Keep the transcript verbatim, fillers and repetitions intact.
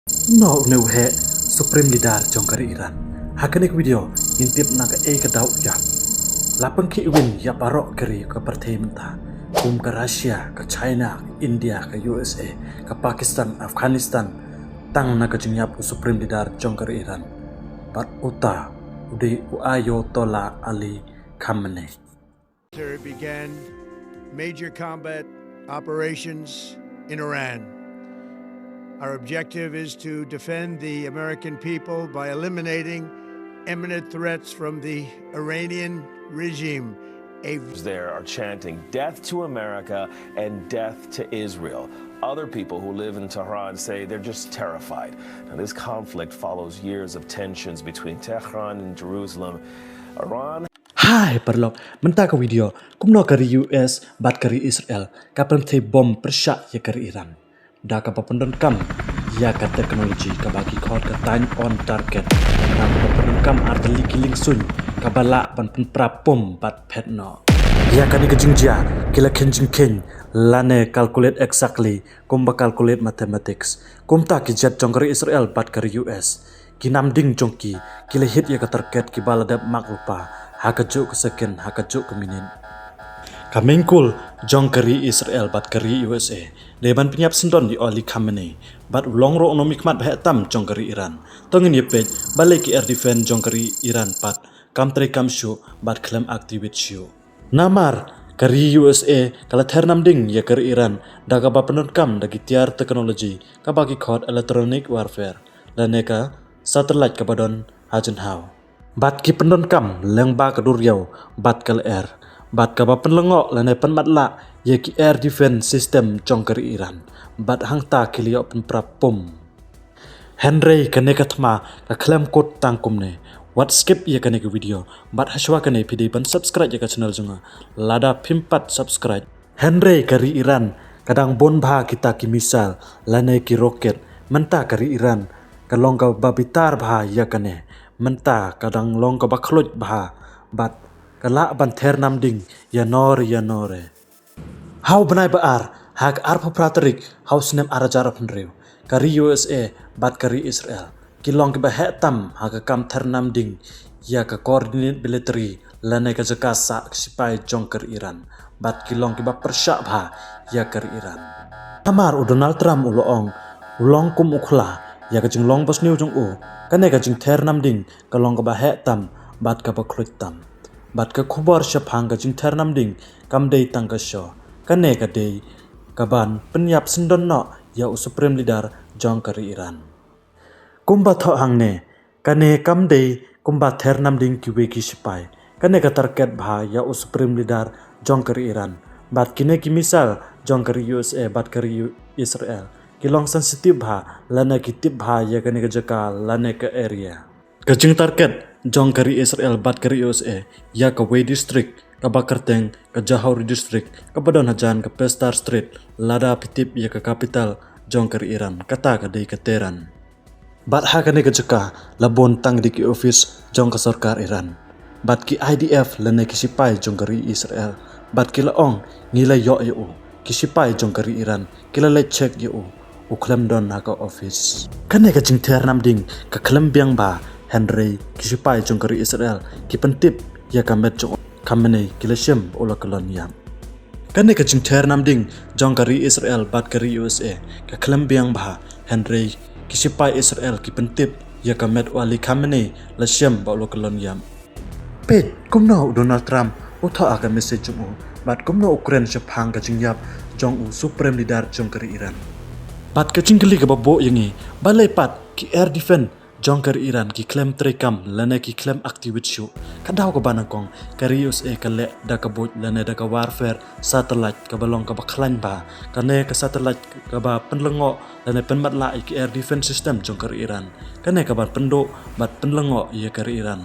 Kumno une u heh Supreme Leader jong ka ri Iran? Ha kane ka video ngin tip na kaei ka daw u ïap. La pynkhih win ïa baroh ka ri ka pyrthei mynta, kum ka Russia, ka China, ka India, ka U S A, ka Pakistan, Afghanistan, tang na ka jingïap u Supreme Leader jong ka ri Iran. Bad uta u dei u Ayatollah Ali Khamenei. Began major combat operations in Iran. Our objective is to defend the American people by eliminating imminent threats from the Iranian regime. A There are chanting death to America and death to Israel. Other people who live in Tehran say they're just terrified. Now, this conflict follows years of tensions between Tehran and Jerusalem. Iran Hai paralok, mynta ka video, kumno ka ri U S bad ka ri Israel ka pynthei bom pyrshah ïa ka ri Iran da kaba pyndonkam ïa ka teknoloji kaba ki khot ka Taiwan target, da kaba pyndonkam artylli ki liengsuiñ kaba lah ban pynpra pom bad phet noh. Ïa kane ka jingjia ki la kheiñ jingkheiñ lane calculate exactly kumba calculate mathematics. Kumta ki jet jong ka ri Israel bad ka ri U S, ki namding jong ki ki la hit ïa ka target kiba la dep mak lypa ha kajuh ka second, ha kajuh ka minit. Ka main goal jong ka ri Israel bad ka ri U S A dei ban pynïap syndon ïa u Ali Khamenei bad u long ruh u nongmihkhmat ba heh tam jong ka ri Iran. To ngin ïa peit balei ki air defense jong ka ri Iran pat kam trei kam shuh bad khlem activate shuh. Namar ka ri U S A ka la ther namding ïa ka ri Iran da kaba pyndonkam da ki tiar teknoloji kaba ki khot electronic warfare lane ka satellite kaba don ha jynhaw. Bad ki pyndonkam lyngba ka duriaw bad ka lyer, bad kaba pynlyngngoh lane pynmatlah ïa ki air defense system jong ka ri Iran. Bad hangta ki la ïoh pynpra pom. Hynrei kane ka thma ka khlem kut tang kumne. Wat skip ïa kane ka video bad hashwa kane phi dei ban subscribe ïa ka channel jong nga lada phim pat subscribe. Hynrei ka ri Iran ka dang bun bha kita ki missile lane ki rocket. Mynta ka ri Iran ka long kaba bitar bha ïa kane. Mynta ka dang long kaba khluit bha bad ka lah ban ther namding ïa nor ïa nor. Ha u bnai ba ar, ha ka arphew phra tarik ha u snem ar hajar arphew hynriew, ka ri U S A bad ka ri Israel ki long kiba heh tam ha ka kam ther namding ïa ka coordinate military lane ka jaka sah ka sipai jong ka ri Iran, bad ki long kiba pyrshah bha ïa ka ri Iran. Namar u Donald Trump u la ong, u long kum u khla ïa ka jinglong basniew jong u. Kane ka jingther namding ka long kaba heh tam bad kaba khluit tam. Bad ka khubor shaphang ka jingther namding kam dei tang ka show. Kane ka dei kaban pynïap syndon noh ïa u Supreme Leader jong ka ri Iran. Kumba thoh hangne, kane kam dei kumba ther namding kiwei ki sipai. Kane ka target bha ïa u Supreme Leader jong ka ri Iran. Bad kine ki missile jong ka ri U S A bad ka ri Israel ki long sensitive bha lane ki tip bha ïa kane ka jaka lane ka area. Ka jingtarget jong ka ri Israel bad ka ri U S A ïa kawei district kaba kyrteng ka Jahori District kaba don hajan ka Pestar Strait, lada phi tip ïa ka capital jong ka ri Iran, kata ka dei ka Tehran. Bad ha kane ka jaka la bun tang dei ki office jong ka sorkar Iran. Bad ki I D F lane ki sipai jong ka ri Israel, bad ki la ong, ngi la ïoh ïa u. Ki sipai jong ka ri Iran ki la leit check ïa u, u khlem don ha ka office. Kane ka jingther namding ka khlem biang bha, hynrei ki sipai jong ka ri Israel ki pyntip ïa ka met jong u, Khamenei, ki la shem ba u la kyllon ïap. Kane ka jingther namding jong ka ri Israel bad ka ri U S A ka khlem biang bha, hynrei ki sipai Israel ki pyntip ïa ka met u Ali Khamenei, la shem ba u la kyllon ïap. Peit kumno u Donald Trump u thoh ha ka message jong u, bad kumno u kren shaphang ka jingïap jong u Supreme Leader jong ka ri Iran. Bad ka jingkylli kaba buh ïa ngi, balei pat ki air defense jong ka ri Iran ki khlem treikam lane ki khlem activate shuh? Ka daw kaba nyngkong, ka ri U S A ka leh da ka buit lane da ka warfare satellite kaba long kaba khlaiñ bha. Kane ka satellite kaba pynlyngngoh lane pynmatlah ïa ki air defense system jong ka ri Iran. Kane kaban pynduh bad pynlyngngoh ïa ka ri Iran.